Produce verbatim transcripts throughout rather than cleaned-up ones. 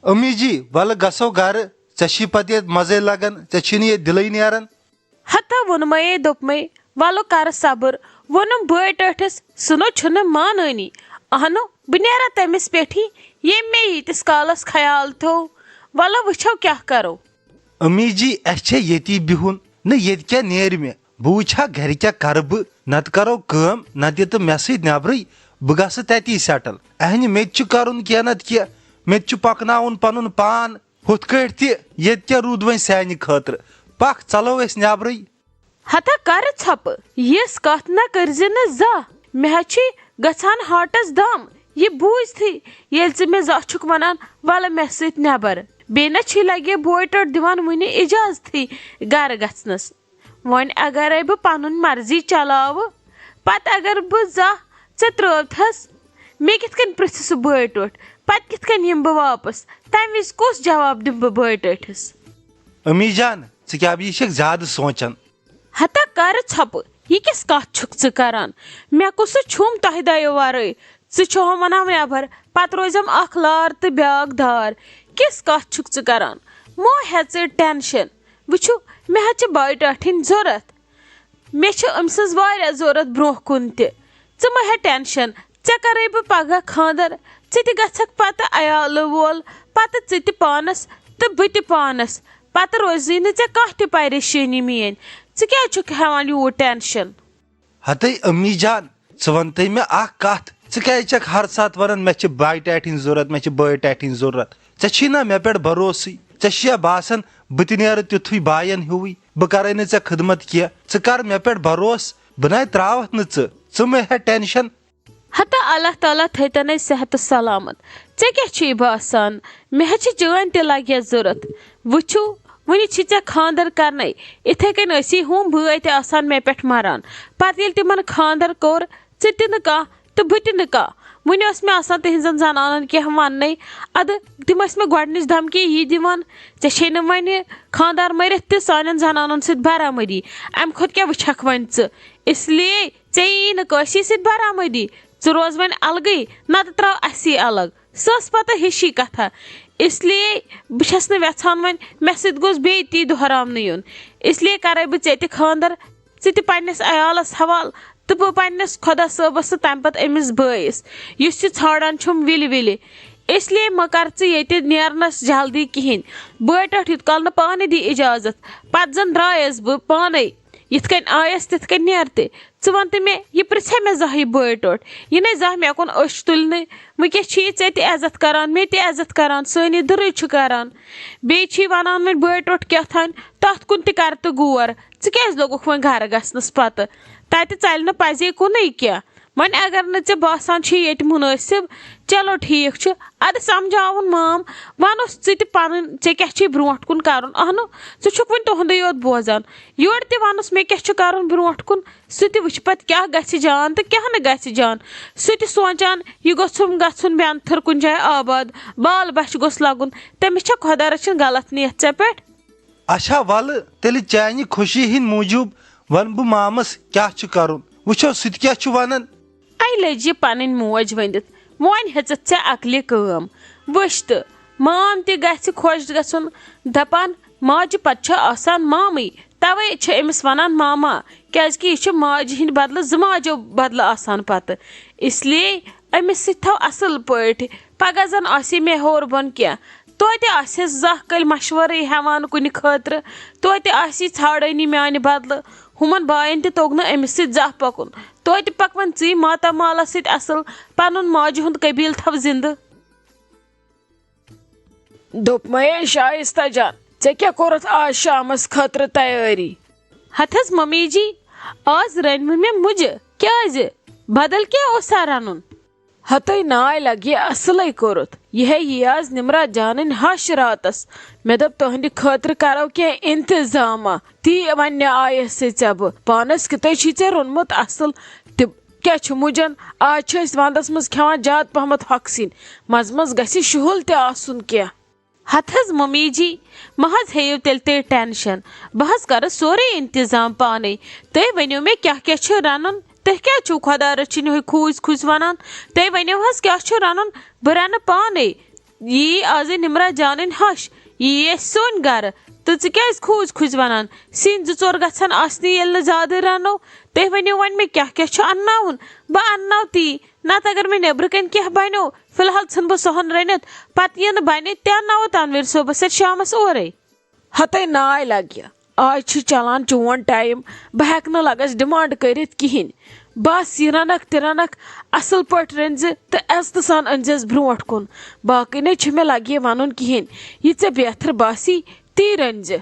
امی جی، ولہٕ گژھو گرٕ، ژےٚ چھی پتہٕ ییٚتہِ مزے لگان، ژےٚ چھی نہٕ ییٚتہِ دِلٕے نیران۔ ہتا ووٚنمَے، دوٚپمَے، وَلہٕ کَرٕ صبر۔ ووٚنُم بٲے ٹٲٹھِس، سُہ نہٕ چھُنہٕ مانٲنی۔ اہنُو، بہٕ نیرا تٔمِس پٮ۪ٹھٕے، ییٚمۍ مےٚ ییٖتِس کالَس خیال تھوو۔ وَلہٕ وٕچھو کیٛاہ کَرو۔ امی جی، اَسہِ چھےٚ ییٚتی بِہُن، نہ ییٚتہِ کیٛاہ نیرِ مےٚ؟ بہٕ وٕچھِ ہا گرِ کیٛاہ کَرٕ بہٕ، نَتہٕ کَرو کٲم، نَتہٕ یہِ تہٕ مےٚ سۭتۍ نٮ۪برٕے، بہٕ گژھٕ تَتی سٮ۪ٹٕل۔ اَہنہِ، مےٚ تہِ چھُ کَرُن کینٛہہ نَتہٕ کینٛہہ، مےٚ تہِ چھُ پَکناوُن پَنُن پان۔ ہُتھ کٲٹھۍ تہِ ییٚتہِ کیٛاہ روٗد وۄنۍ سانہِ خٲطرٕ؟ پکھ، ژلو أسۍ نٮ۪برٕے۔ ہتا کر ژھۄپہٕ، یِژھ کتھ نہ کٔرزِ نہٕ زانٛہہ۔ مےٚ ہا چھُے گژھان ہارٹس دم، یہِ بوٗزتھٕے، ییٚلہِ ژٕ مےٚ زانٛہہ چھُکھ ونان، "ولہٕ مےٚ سۭتۍ نٮ۪بر۔" بیٚیہِ نہ چھُے لگے بوے ٹوٹھ دِوان وُنہِ اجازتھٕے گرٕ گژھنس۔ وۄنۍ اگرے بہٕ پنُن مرضی چلاوٕ، پتہٕ اگر بہٕ زانٛہہ ژےٚ ترٲوتھس، مےٚ کِتھ کٔنۍ پرژھِ سُہ بٲے ٹوٹھ؟ پتہٕ کِتھ کٔنۍ یِمہٕ بہٕ واپس؟ تمہِ وِزِ کُس جواب دِمہٕ بہٕ بٲے ٹٲٹھِس؟ امی جان، ژٕ کیٛاہ یہِ چھکھ زیادٕ سونٛچان؟ ہتا کر ژھۄپہٕ، یہِ کِژھ کتھ چھُکھ ژٕ کران؟ مےٚ کُس چھُم تۄہہِ دۄیو ورٲے؟ ژٕ چھُہم ونان نٮ۪بر، پتہٕ روزٮ۪م اکھ لار تہٕ بیاکھ دار۔ کِژھ کتھ چھُکھ ژٕ کران؟ مو ہیہ ژٕ ٹینشن۔ وٕچھِو، مےٚ حظ چھِ بٲے ٹاٹھِنۍ ضوٚرتھ۔ مےٚ چھِ أمۍ سٕنٛز واریاہ ضوٚرتھ برونٛہہ کُن تہِ۔ ژٕ مہ ہےٚ ٹینشن، ژےٚ کرے بہٕ پگاہ خاندر، ژٕ تہِ گژھکھ پتہٕ عیالہٕ وول، پتہٕ ژٕ تہِ پانس تہٕ بہٕ تہِ پانس۔ پتہٕ روزی نہٕ ژےٚ کانٛہہ تہِ پریشٲنی میٲنۍ۔ ژٕ کیٛازِ چھُکھ ہٮ۪وان یوٗت ٹینشن؟ ہتے امی جان، ژٕ ونتہٕ مےٚ اکھ کتھ، ژٕ کیٛازِ چھکھ ہر ساتہٕ ونان، "مےٚ چھِ بایہِ ٹاٹھِنۍ ضوٚرتھ، مےٚ چھِ بٲے ٹاٹھِنۍ ضوٚرتھ"؟ ژےٚ چھی نا مےٚ پٮ۪ٹھ بھروسٕے؟ ژےٚ چھُیا باسان بہٕ تہِ نیرٕ تیُتھُے باین ہیوٗوٕے؟ بہٕ کرے نہٕ ژےٚ خدمت کینٛہہ، ژٕ کر مےٚ پٮ۪ٹھ بھروسہٕ، بہٕ ناے تراوتھ نہٕ ژٕ، ژٕ مہ ہےٚ ٹینشن۔ ہتا اللہ تعالیٰ تھٲیتن اَسہِ صحت تہٕ سلامت۔ ژےٚ کیٛاہ چھُے باسان؟ مےٚ حظ چھِ چٲنۍ تہِ لگہِ ضوٚرتھ۔ وٕچھِو، وٕنہِ چھی ژےٚ خاندر کرنے۔ اِتھے کٔنۍ ٲسی ہُم بٲے تہِ آسان مےٚ پٮ۪ٹھ مران۔ پتہٕ ییٚلہِ تِمن خاندر کوٚر، ژٕ تہِ نہٕ کانٛہہ تہٕ بہٕ تہِ نہٕ کانٛہہ۔ وٕنہِ ٲس مےٚ آسان تِہنٛزن زنانن کینٛہہ وننَے۔ ادٕ تِم ٲسۍ مےٚ گۄڈٕنِچ دھمکی یی دِوان، "ژےٚ چھے نہٕ وۄنہِ خاندار مٔرِتھ تہِ سانٮ۪ن زنانن سۭتۍ برابری۔ امہِ کھۄتہٕ کیٛاہ وٕچھکھ وۄنۍ ژٕ؟ اس لیے ژےٚ یی نہٕ کٲنٛسی سۭتۍ برآمدی، ژٕ روز وۄنۍ الگٕے، نتہٕ ترٛاو اَسی الگ۔" سۄ ٲس پتہٕ ہِشی کتھا۔ اس لیے بہٕ چھَس نہٕ وٮ۪ژھان وۄنۍ مےٚ سۭتۍ گوٚژھ بیٚیہِ تی دۄہراونہٕ یُن۔ اس لیے کرے بہٕ ژےٚ تہِ خاندر، ژٕ تہِ پننِس عیالس حوال تہٕ بہٕ پننِس خۄدا صٲبس تہٕ تمہِ پتہٕ أمِس بٲیِس، یُس یہِ ژھانڈان چھُم وِلہِ وِلہِ۔ اس لیے مہ کر ژٕ ییٚتہِ نیرنس جلدی کِہینۍ۔ بٲے ٹٲٹھۍ یوٗت کال نہٕ پانہٕ دی اجازت، پتہٕ زن درٛایس بہٕ پانے۔ یِتھ کٔنۍ آیس، تِتھ کٔنۍ نیر تہِ۔ ژٕ وَن تہٕ مےٚ، یہِ پرٛژھے مےٚ زانٛہہ یہِ بٲے ٹوٹھ؟ یہِ نے زانٛہہ مےٚ کُن أچھ تُلنہٕ۔ وۄنۍ کیٛاہ چھِ یہِ ژےٚ تہِ عزت کران، مےٚ تہِ عزت کران، سٲنی دُرٕے چھُ کران۔ بیٚیہِ چھی وَنان وۄنۍ بٲے ٹوٹھ کیٛاہ تھانۍ، تَتھ کُن تہِ کر تہٕ غور۔ ژٕ کیٛازِ لوٚگُکھ وۄنۍ گرٕ گژھنَس پتہٕ؟ تَتہِ ژَلہِ نہٕ پَزے کُنُے کینٛہہ۔ وۄنۍ اگر نہٕ ژےٚ باسان چھُے ییٚتہِ مُنٲسِب، چلو ٹھیٖک چھُ، اَدٕ سمجھاوُن مام، وَنُس ژٕ تہِ پَنُن، ژےٚ کیٛاہ چھُے برونٛٹھ کُن کَرُن؟ اَہنُو، ژٕ چھُکھ وۄنۍ تُہُنٛدُے یوت بوزان۔ یورٕ تہِ وَنُس مےٚ کیٛاہ چھُ کَرُن برونٛٹھ کُن، سُہ تہِ وٕچھِ پَتہٕ کیٛاہ گژھِ جان تہٕ کیٛاہ نہٕ گژھِ جان۔ سُہ تہِ سونٛچان، یہِ گوٚژھُم گژھُن بٮ۪نتھٕر کُنہِ جایہِ آباد، بال بَچھِ گوٚژھ لَگُن۔ تٔمِس چھےٚ خۄدا رٔچھِنۍ غلط نیت ژےٚ پٮ۪ٹھ۔ اچھا، وَلہٕ تیٚلہِ چانہِ خوشی ہِنٛدۍ موٗجوٗب وَنہٕ بہٕ مامَس کیٛاہ چھُ کَرُن، وٕچھو سُہ تہِ کیٛاہ چھُ وَنان۔ اَے لٔج یہِ پَنٕنۍ موج ؤنِتھ، وۄنۍ ہیٚژٕتھ ژےٚ عقلہِ کٲم۔ وٕچھ تہٕ، مام تہِ گژھِ خۄش گژھُن، دَپان، ماجہِ پَتہٕ چھُ آسان مامٕے۔ تَوَے چھِ أمِس وَنان ماما، کیٛازِکہِ یہِ چھُ ماجہِ ہِنٛدِ بدلہٕ زٕ ماجو بدلہٕ آسان پَتہٕ۔ اس لیے أمِس سۭتۍ تھاو اَصٕل پٲٹھۍ، پَگاہ زَن آسی مےٚ ہیوٚر بۄن کینٛہہ۔ توتہِ آسٮ۪س زانٛہہ کٲلۍ مَشوَرٕے ہٮ۪وان کُنہِ خٲطرٕ، توتہِ آسی ژھانٛڈٲنی میٛانہِ بدلہٕ۔ ہُمَن باین تہِ توٚگ نہٕ أمِس سۭتۍ زانٛہہ پَکُن۔ توتہِ پَکوَن ژٕے ماتامالَس سۭتۍ اَصٕل، پَنُن ماجہِ ہُنٛد قبیٖل تھاو زِنٛدٕ۔ دوٚپمَے شائستہ جان، ژےٚ کیٛاہ کوٚرُتھ آز شامَس خٲطرٕ تیٲری؟ ہتہٕ حظ ممی جی، آز رٔنۍ وٕ مےٚ مُجہِ۔ کیٛازِ؟ بدل کیٛاہ اوسا رَنُن؟ ہتٕے ناے لگہِ اصلٕے کوٚرُتھ۔ یہِ ہے یی آز نمرہ جانٕنۍ ہش راتس۔ مےٚ دوٚپ تُہنٛدِ خٲطرٕ کرو کینٛہہ انتظامہ۔ تی وننہِ آیس سے ژےٚ بہٕ۔ پانس کیُتھے چھی ژےٚ روٚنمُت اصل۔ تہِ کیٛاہ چھُ مُجن؟ آز چھِ أسۍ ونٛدس منٛز کھٮ۪وان زیادٕ پہمتھ ہۄکھٕ سِنۍ۔ منٛزٕ منٛزٕ گژھِ شُہُل تہِ آسُن کینٛہہ۔ ہتہٕ حظ ممی جی، مہ حظ ہیٚیِو تیٚلہِ تُہۍ ٹینشن، بہٕ حظ کرٕ سورُے انتظام پانے۔ تُہۍ ؤنِو مےٚ کیٛاہ کیٛاہ چھُ رنُن، تُہۍ کیٛازِ چھِو خۄدا رٔچھِنۍ ہُے کھوٗژۍ کھوٗژۍ ونان؟ تُہۍ ؤنِو حظ کیٛاہ چھُ رنُن، بہٕ رنہٕ پانے۔ یی آزے نمرہ جانٕنۍ ہش، یی اَسہِ سون گرٕ۔ تہٕ ژٕ کیازِ کھوٗژ کھوٗژ ونان؟ سِنۍ زٕ ژور گژھن آسنہِ ییٚلہِ نہٕ زیادٕ رنو۔ تُہۍ ؤنِو وۄنۍ مےٚ کیاہ کیاہ چھُ انناوُن؟ بہٕ انناو تی۔ نتہٕ اگر مےٚ نیبرٕ کنۍ کینٛہہ بنیو، فی الحال ژھٕن بہٕ سۄ ہن رٔنِتھ۔ پتہٕ یہِ نہٕ بنہِ، تہِ انناوو تنویر صٲبس سۭتۍ شامس اورے۔ ہتے ناے لگہِ۔ آز چھُ چلان چون ٹایم، بہٕ ہٮ۪کہٕ نہٕ لگس ڈیمانڈ کٔرِتھ کِہینۍ۔ بس یہِ رنکھ تہِ رنکھ، اصل پٲٹھۍ رٔنزِ تہٕ عزتہٕ سان أنزٮ۪س برونٛٹھ کُن۔ باقٕے نے چھُ مےٚ لگہِ ونُن کِہینۍ۔ یہِ ژےٚ بہتر باسی، تی رٔنزِ۔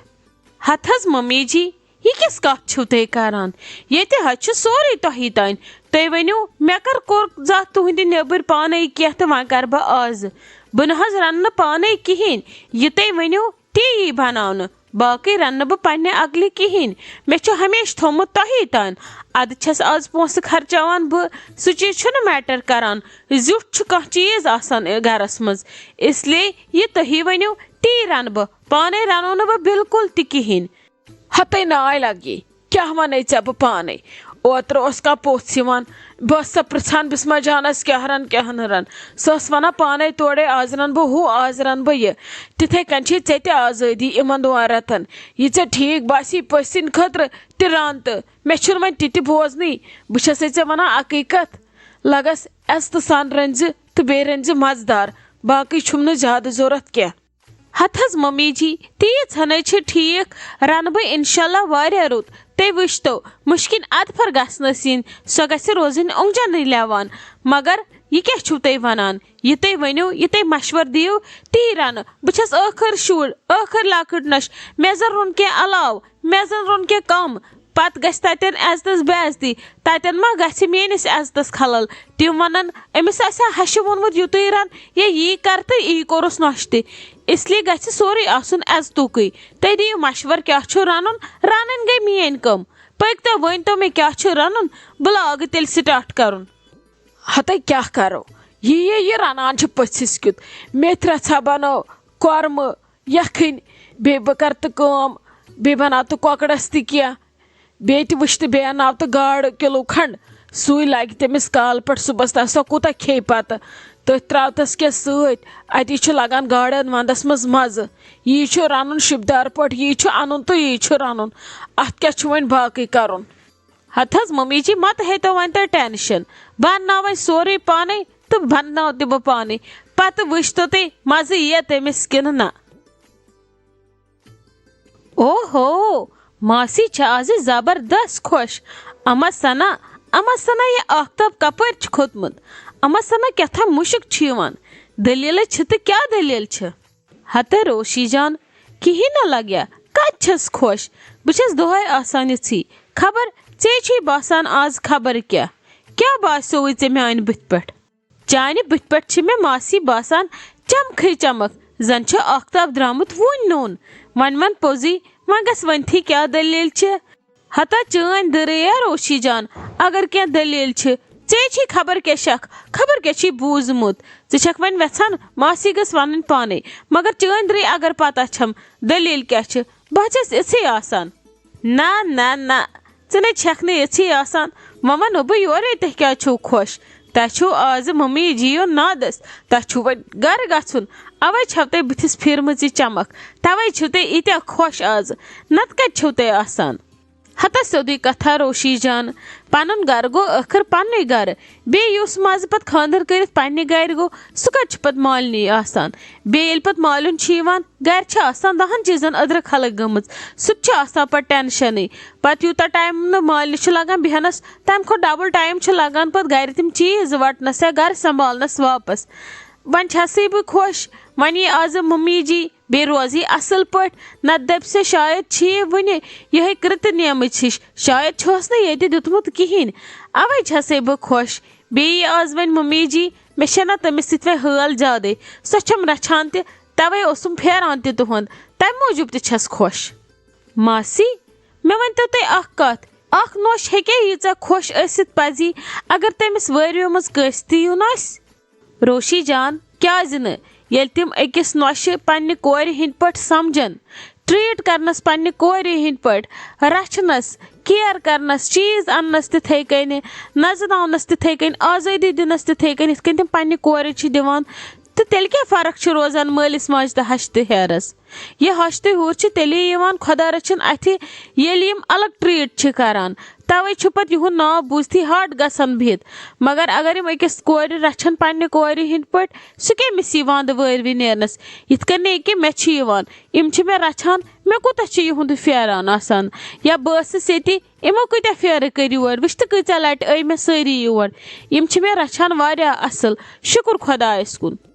ہتہٕ حظ ممی جی، یہِ کِژھ کتھ چھِو تُہۍ کران؟ ییٚتہِ حظ چھُ سورُے تۄہی تانۍ۔ تُہۍ ؤنِو، مےٚ کر کوٚر زانٛہہ تُہنٛدِ نیٚبٕرۍ پانے کینٛہہ تہٕ وۄنۍ کرٕ بہٕ آزٕ؟ بہٕ نہ حظ رنہٕ نہٕ پانے کِہینۍ۔ یہِ تُہۍ ؤنِو، تی یی بناونہٕ۔ باقٕے رنہٕ بہٕ پننہِ عقلہِ کِہینۍ۔ مےٚ چھُ ہمیشہٕ تھوٚومُت تۄہی تانۍ۔ ادٕ چھس آز پونٛسہٕ خرچاوان بہٕ، سُہ چیٖز چھُنہٕ میٹر کران۔ زیُٹھ چھُ کانٛہہ چیٖز آسان گرس منٛز، اس لیے یہِ تُہی ؤنِو، تی رنہٕ بہٕ۔ پانے رنو نہٕ بہٕ بالکل تہِ کِہینۍ۔ ہتے ناے لگی، کیٛاہ ونے ژےٚ بہٕ پانے؟ اوترٕ اوس کانٛہہ پوٚژھ یِوان، بہٕ ٲسٕس سۄ پرژھان بسمہ جانس کیٛاہ رن کیٛاہ نہٕ رن۔ سۄ ٲس ونان پانے تورے، آز رن بہٕ ہُہ، آز رن بہٕ یہِ۔ تِتھے کٔنۍ چھے ژےٚ تہِ آزٲدی یِمن دۄن رٮ۪تن۔ یہِ ژےٚ ٹھیٖک باسی پٔژھۍ سٕنٛدِ خٲطرٕ تہِ رن تہٕ۔ مےٚ چھُنہٕ وۄنۍ تہِ تہِ بوزنٕے۔ بہٕ چھسے ژےٚ ونان اکٕے کتھ، لگس عزتہٕ سان رٔنزِ تہٕ بیٚیہِ رٔنزِ مزٕدار۔ باقٕے چھُم نہٕ زیادٕ ضروٗرت کینٛہہ۔ ہتہٕ حظ ممی جی، تیٖژ ہنٕے چھِ ٹھیٖک، رنہٕ بہٕ انشاءاللہ واریاہ رُت۔ تُہۍ وٕچھتو، مُشکِن ادفر گژھنس یِنۍ، سۄ گژھِ روزٕنۍ اوٚنٛگجنٕے لیوان۔ مگر یہِ کیٛاہ چھِو تُہۍ ونان؟ یہِ تُہۍ ؤنِو، یہِ تُہۍ مشور دِیِو، تی رنہٕ۔ بہٕ چھس ٲخٕر شُر، ٲخٕر لۄکٕٹ نۄش، مےٚ زن روٚن کینٛہہ علاوٕ، مےٚ زن روٚن کینٛہہ کم۔ پتہٕ گژھِ تتٮ۪ن عزتس بے عزتی، تتٮ۪ن ما گژھِ میٲنِس عزتس خلل؟ تِم ونن، أمِس آسہِ ہا ہشہِ ووٚنمُت یُتُے رن، یا یی کر تہٕ یی کوٚرُس نۄشہِ تہِ۔ اس لیے گژھِ سورُے آسُن عزتُکُے۔ تُہۍ دِیِو مشور کیٛاہ چھُ رنُن، رنٕنۍ گٔے میٲنۍ کٲم۔ پٔکۍ تہٕ ؤنۍ تو مےٚ کیٛاہ چھُ رنُن، بہٕ لاگہٕ تیٚلہِ سٹارٹ کرُن۔ ہتے کیٛاہ کرو، یہِ یہِ یہِ رنان چھِ پٔژھِس کیُتھ۔ میتھِ رژھا بنٲو، کۄرمہٕ، یکھٕنۍ، بیٚیہِ بہٕ کرٕ تہٕ کٲم، بیٚیہِ بناو تہٕ کۄکرس تہِ کینٛہہ، بیٚیہِ تہِ وٕچھِ تہٕ بیٚیہِ انناو تہٕ گاڈٕ کِلوٗ کھنٛڈ۔ سُے لگہِ تٔمِس کالہٕ پٮ۪ٹھ صُبحس تام، سۄ کوٗتاہ کھیٚیہِ پتہٕ؟ تٔتھۍ ترٛاو تس کینٛہہ سۭتۍ۔ اتی چھُ لگان گاڈن ونٛدس منٛز مزٕ۔ یی چھُ رنُن شِبدار پٲٹھۍ، یی چھُ انُن تہٕ یی چھُ رنُن۔ اتھ کیٛاہ چھُ وۄنۍ باقٕے کرُن؟ ہتہٕ حظ ممی جی، مہ تہٕ ہیٚتو وۄنۍ تُہۍ ٹینشن۔ بہٕ انناو وۄنۍ سورُے پانے تہٕ بناو تہِ بہٕ پانے۔ پتہٕ وٕچھتو تُہۍ مزٕ یِیہ تٔمِس کِنہٕ نہ۔ اوہو، ماسی چھےٚ آزِ زبردست خۄش۔ اما سنا، اما سنا، یہِ آفتاب کپٲرۍ چھُ کھوٚتمُت؟ اما سنا، کیٛاہ تام مُشُک چھُ یِوان۔ دٔلیٖلٕے چھِ تہٕ کیٛاہ دٔلیٖل چھِ؟ ہتے روشی جان، کِہیٖنۍ نہ لگیا، کتہِ چھَس خۄش؟ بہٕ چھَس دۄہے آسان یِژھٕے۔ خبر ژےٚ چھُے باسان آز خبر کیٛاہ؟ کیٛاہ باسیووُے ژےٚ میانہِ بٕتھِ پٮ۪ٹھ؟ چانہِ بٕتھِ پٮ۪ٹھ چھِ مےٚ ماسی باسان چمکھٕے چمک، زن چھُ آفتاب درٛامُت وُنۍ نوٚن۔ وۄنۍ وَن پوٚزُے، وۄنۍ گژھ ؤنتھٕے کیٛاہ دٔلیٖل چھِ۔ ہتا چٲنۍ دٕرٕے یا روشی جان، اگر کینٛہہ دٔلیٖل چھِ، ژےٚ چھے خبر کیٛاہ شک، خبر کیٛاہ چھے بوٗزمُت۔ ژٕ چھکھ وۄنۍ وٮ۪ژھان ماسی گٔژھ وَنٕنۍ پانے، مگر چٲنۍ دٕرٕے اگر پتہ چھم دٔلیٖل کیٛاہ چھِ، بہٕ چھس یِژھٕے آسان۔ نہ، نہ، نہ، ژٕ نے چھکھ نہٕ یِژھٕے آسان۔ وۄنۍ وَنو بہٕ یورے، تُہۍ کیٛازِ چھِو خۄش؟ تۄہہِ چھِو آزٕ ممی جی یُن نادس، تۄہہِ چھُو وۄنۍ گرٕ گژھُن، اوے چھو تۄہہِ بٕتھِس پھیٖرمٕژ یہِ چمک، توے چھِو تُہۍ ییٖتیٛاہ خۄش آزٕ، نتہٕ کتہِ چھِو تُہۍ آسان؟ ہتا سیوٚدُے کتھا روشی جان، پنُن گرٕ گوٚو ٲخٕر پننُے گرٕ، بیٚیہِ یُس مزٕ پتہٕ خانٛدر کٔرِتھ پننہِ گرِ گوٚو، سُہ کتہِ چھُ پتہٕ مالنی آسان؟ بیٚیہِ ییٚلہِ پتہٕ مالیُن چھُ یِوان، گرِ چھِ آسان دَہَن چیٖزن أدرٕ خلق گٔمٕژ، سُہ تہِ چھُ آسان پتہٕ ٹینشنٕے۔ پتہٕ یوٗتاہ ٹایم نہٕ مالنہِ چھُ لگان بیٚہنس، تمہِ کھۄتہٕ ڈبل ٹایم چھُ لگان پتہٕ گرِ تِم چیٖز وٹنس یا گرٕ سنبھالنس واپس۔ وۄنۍ چھسٕے بہٕ خۄش، وۄنۍ یی آزٕ ممی جی، بیٚیہِ روزِ یہِ اصل پٲٹھۍ، نتہٕ دپہِ سۄ شاید چھِ یہِ وُنہِ یِہے کرتہٕ نیمٕچ ہِش، شاید چھُہس نہٕ ییٚتہِ دیُتمُت کِہینۍ۔ اوے چھسے بہٕ خۄش۔ بیٚیہِ یی آز وۄنۍ ممی جی، مےٚ چھےٚ نہ تٔمِس سۭتۍ وۄنۍ حٲل زیادَے۔ سۄ چھَم رَچھان تہِ، تَوَے اوسُم پھیران تہِ تُہُنٛد۔ تَمہِ موٗجوٗب تہِ چھَس خۄش۔ ماسی، مےٚ ؤنۍتو تُہۍ اَکھ کَتھ، اَکھ نۄش ہیٚکیٛاہ ییٖژاہ خۄش ٲسِتھ پَزی، اگر تٔمِس وٲرۍوِ منٛز کٲنٛسہِ تہِ یُن آسہِ؟ روشی جان، کیٛازِ نہٕ؟ ییٚلہِ تِم أکِس نۄشہِ پنٛنہِ کورِ ہِنٛدۍ پٲٹھۍ سَمجَن، ٹریٹ کرنس پننہِ کورِ ہٕنٛدۍ پٲٹھۍ، رچھنس، کیئر کرنس، چیز اننس تِتھے کٔنۍ، نژناونس تِتھے کٔنۍ، آزٲدی دِنس تِتھے کٔنۍ، یِتھ کٔنۍ تِم پننہِ کورِ چھِ دِوان۔ تہٕ تیٚلہِ کیٛاہ فرق چھِ روزان مٲلِس ماجہِ تہٕ ہَشہِ تہٕ ہیرَس؟ یہِ ہَش تہٕ ہیوٗر چھِ تیٚلے یِوان خۄدا رٔچھِن اَتھِ، ییٚلہِ یِم الگ ٹریٖٹ چھِ کران۔ تَوَے چھُ پَتہٕ یِہُنٛد ناو بوٗزتھٕے ہاٹ گژھان بِہِتھ۔ مگر اگر یِم أکِس کورِ رَچھَن پنٛنہِ کورِ ہِنٛدۍ پٲٹھۍ، سُہ کٔمِس یی وَندٕ وٲرۍ وِ نیرنَس؟ یِتھ کٔنۍ نہٕ ییٚکیٛاہ مےٚ چھِ یِوان، یِم چھِ مےٚ رَچھان، مےٚ کوٗتاہ چھِ یِہُنٛد پھیران آسان؟ یا بہٕ ٲسٕس ییٚتی، یِمو کۭتیٛاہ پھیرٕ کٔرۍ یور، وٕچھ تہٕ کۭژاہ لَٹہِ أنۍ مےٚ سٲری یور۔ یِم چھِ مےٚ رَچھان واریاہ اَصٕل، شُکُر خۄدایَس کُن۔